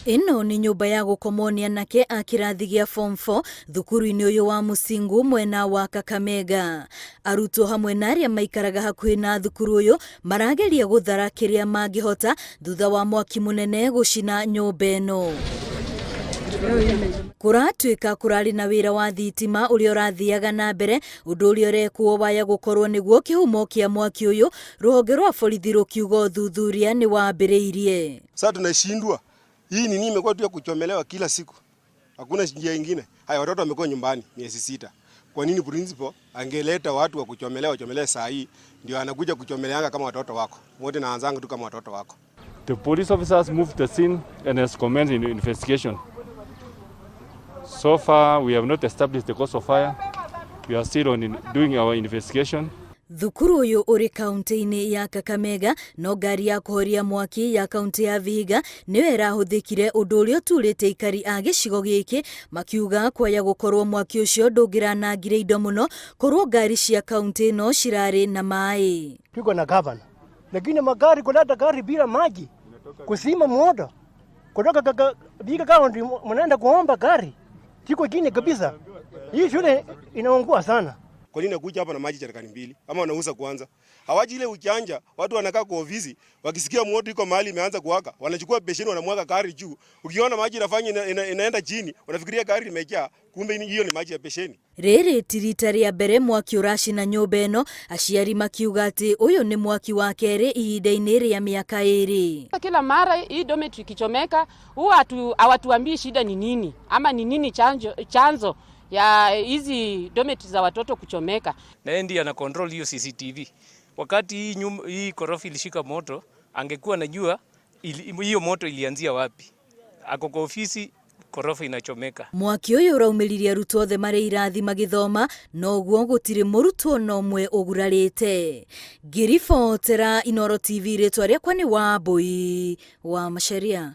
Ĩno nĩ nyũmba ya gũkomwo nĩ anake a kĩrathi gĩa form 4 thukuru-inĩ ũyũ wa Musingu mwena wa Kakamega. Arutwo hamwe na arĩa maikaraga hakuhĩ na thukuru ũyũ marageria gũthara kĩrĩa mangĩhota thutha wa mwaki mũnene gũcina nyũmba ĩno. Kũratuĩka kũrarĩ na wĩra wa thitima ũrĩa ũrathiaga na mbere, ũndũ ũrĩa ũrekwo waya gũkorwo nĩguo kĩhumo kĩa mwaki ũyũ, rũhonge rwa borithi rũkiuga ũthuthuria nĩ wambĩrĩirie. Sasa tunashindwa. Hii nini imekuwa tu ya kuchomelewa kila siku. Hakuna njia ingine. Haya, watoto wamekuwa nyumbani miezi 6. Kwa nini principal angeleta watu wa kuchomelewa wachomelee saa hii ndio anakuja kuchomeleanga kama watoto wako? Wote naanzanga tu kama watoto wako. The police officers moved the scene and has commenced an investigation. So far, we have not established the cause of fire. We are still doing our investigation. Thukuru ũyũ ũrĩ kaunti-inĩ ya Kakamega, no ngari ya kũhoria mwaki ya kaunti ya Vihiga nĩyo ĩrahũthĩkire, ũndũ ũrĩa ũturĩte aikari a gĩcigo gĩkĩ makiuga kwaya gũkorwo mwaki ũcio ndũngĩranangire indo mũno korwo ngari cia kaunti ĩno cirarĩ na maĩ. Tuko na gavana, lakini magari, kuleta gari bila maji, kuzima moto kutoka Vihiga County, mnaenda kuomba gari, kiko chini kabisa. Hii shule inaungua sana. Kwa nini nakuja hapa na maji jerikani mbili? Ama wanauza kwanza? Hawaji ile ujanja, watu wanakaa kwa ofisi, wakisikia moto iko mahali imeanza kuwaka, wanachukua besheni wanamwaga gari juu. Ukiona maji inafanya inaenda chini, unafikiria gari limejaa, kumbe hiyo ni maji ya besheni. Rĩrĩ ti rita rĩa mbere mwaki ũracina nyũmba ĩno, aciari makiuga atĩ ũyũ nĩ mwaki wa kerĩ ihinda-inĩ rĩa mĩaka 2. Kila mara hii dormitory ikichomeka huwa hawatuambii shida ni nini ama ni nini chanzo ya hizi dormitory za watoto kuchomeka. Na yeye ndiye ana control hiyo CCTV. Wakati hii nyumba, hii korofi ilishika moto, angekuwa anajua hiyo moto ilianzia wapi. Ako kwa ofisi, korofa inachomeka. Mwaki ũyũ ũraumĩririe arutwo othe marĩ irathi magĩthoma, noguo gũtirĩ mũrutwo na ũmwe ũgurarĩte. Ngĩribotera Inooro TV, rĩtwa rĩakwa nĩ Wambui wa Macharia.